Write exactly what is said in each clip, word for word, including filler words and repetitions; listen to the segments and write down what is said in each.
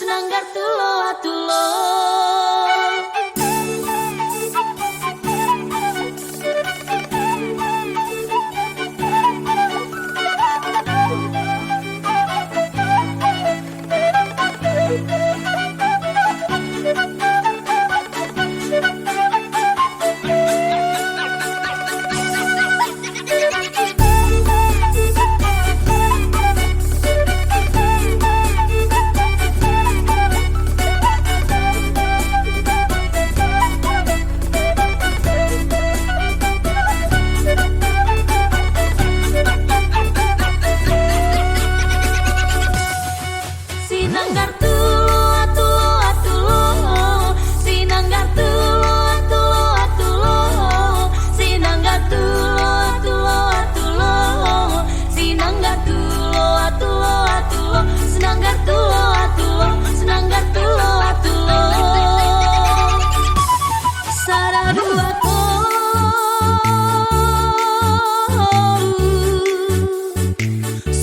Sinanggar tulo tulo. Sinanggar tulo tulo tulo. Sinanggar tulo tulo tulo. Sinanggar tulo tulo tulo. Sinanggar tulo tulo tulo. Sinanggar tulo tulo. Sinanggar tulo tulo. Sada dua tolu.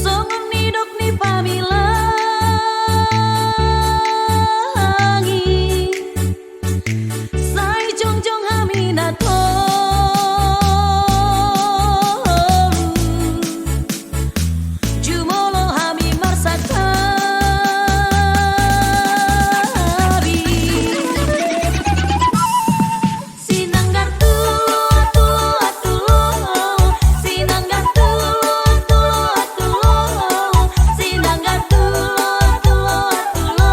Songon nidok ni pamilang i, sai jongjong hami na tolu. Jumolo hami marsantabi. Sinanggar tulo tulo tulo. Sinanggar tulo tulo tulo. Sinanggar tulo tulo tulo.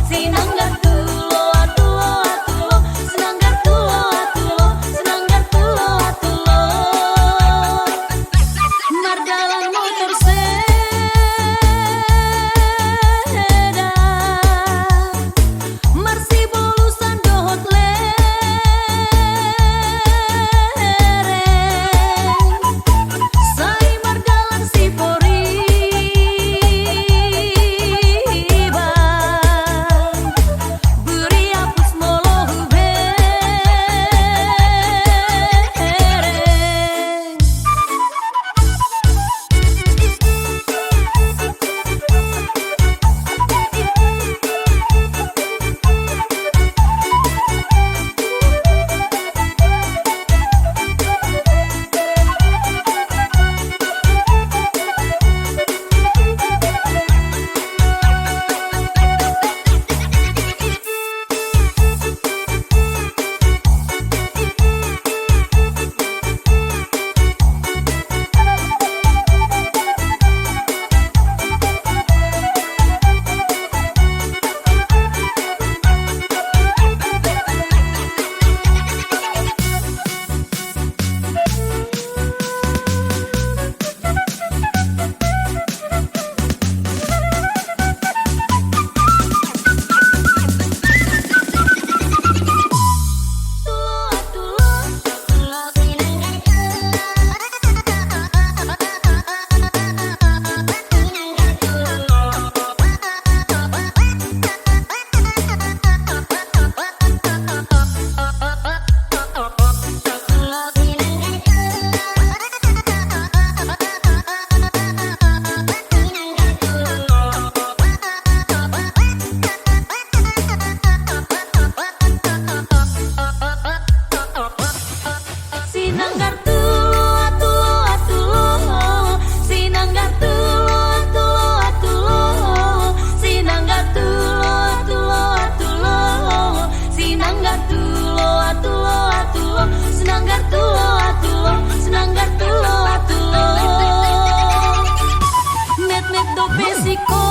Sinanggar tulo tulo tulo. Sinanggar tulo tulo. Sinanggar tulo tulo. Mardalan motor sepeda, marsibolusan dohot lereng. Sai mardalan si Poriban, buri apus molo hubereng. Sinanggar tulo tulo tulo. Sinanggar tulo tulo tulo. Sinanggar tulo tulo tulo. Sinanggar tulo tulo tulo. Sinanggar tulo tulo. Sinanggar tulo tulo. Metmet dope siko